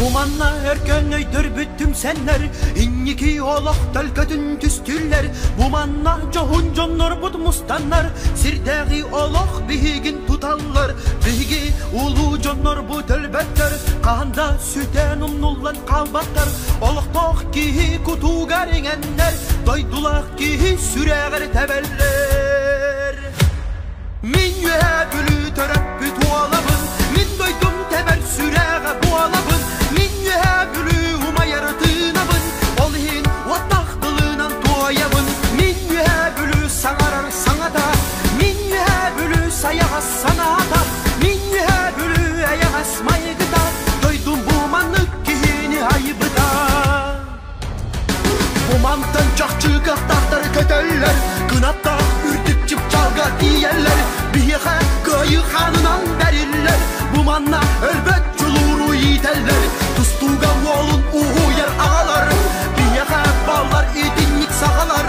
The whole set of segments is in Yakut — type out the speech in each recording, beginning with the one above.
Бу манна өркөн өйдөрбүт түмсэннэр, инники олох төлкөтүн түстүүллэр. Бу манна дьоһун дьоннорбут мустаннар, сирдээҕи олох биһигин туталлар. Биһиги улуу дьоннорбут өлбөттөр, хаһан да сүтэн умнуллан хаалбаттар. Олохтоох киһи кутугар иҥэннэр, дойдулаах киһи сүрэҕэр тэбэллэр. Мин үөһээ Бүлүү төрөппүт уолабын, мин дойдум тэбэр сүрэҕэ буолабын, мин үөһээ Бүлүү умайар тыынабын, ол иһин уоттаах тылынан туойабын. Мин үөһээ Бүлүү саҥарар саҥата, мин үөһээ Бүлүү сайаҕас санаата, мин үөһээ Бүлүү эйэҕэс майгыта, дойдум бу маннык киһини айбыта. Бу мантан чахчы кыахтаахтары көтөллөр, кынаттаах үрдүк чыпчаалга тиийэллэр, биһиэхэ кыайыы хаанынан бэриллэр, бу манна өлбөт дьулууру иитэллэр, тустууга уолун уһуйар аҕалар, биһиэхэ баллар итинник сахалар,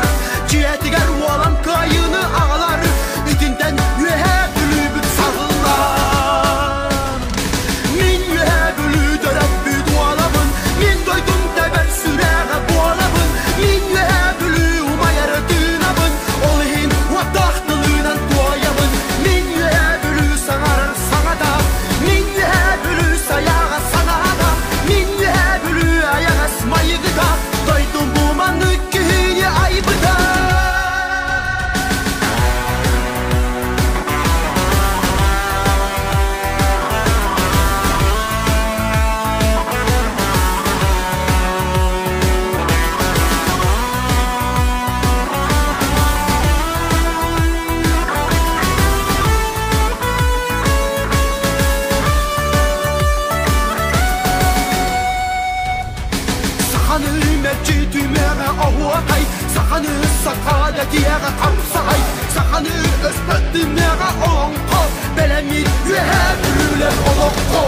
дьиэтигэр уолан кыайыыны аҕалар, итинтэн үөһээ Бүлүүбүт саҕыллар. Мин үөһээ Бүлүү төрөппүт уолабын, мин дойдум тэбэр сүрэҕэ буолабын, мин үөһээ Бүлүү умайар тыынабын, ол иһин уоттаах тылынан туойабын. Мин үөһээ Бүлүү саҥарар саҥата, мин үөһээ Бүлүү сайаҕас санаата, мин үөһээ Бүлүү айаҕас майгыта, дойдум бу маннык киһини айбыта. Саханы мэлдьи түмэҕэ оһуохай, саханы сахаада тиэҕэ хамсаҕай, саханы өспөт түмэҕэ олоҥхо, бэлэммит үөһээ Бүлүүлэр олоххо.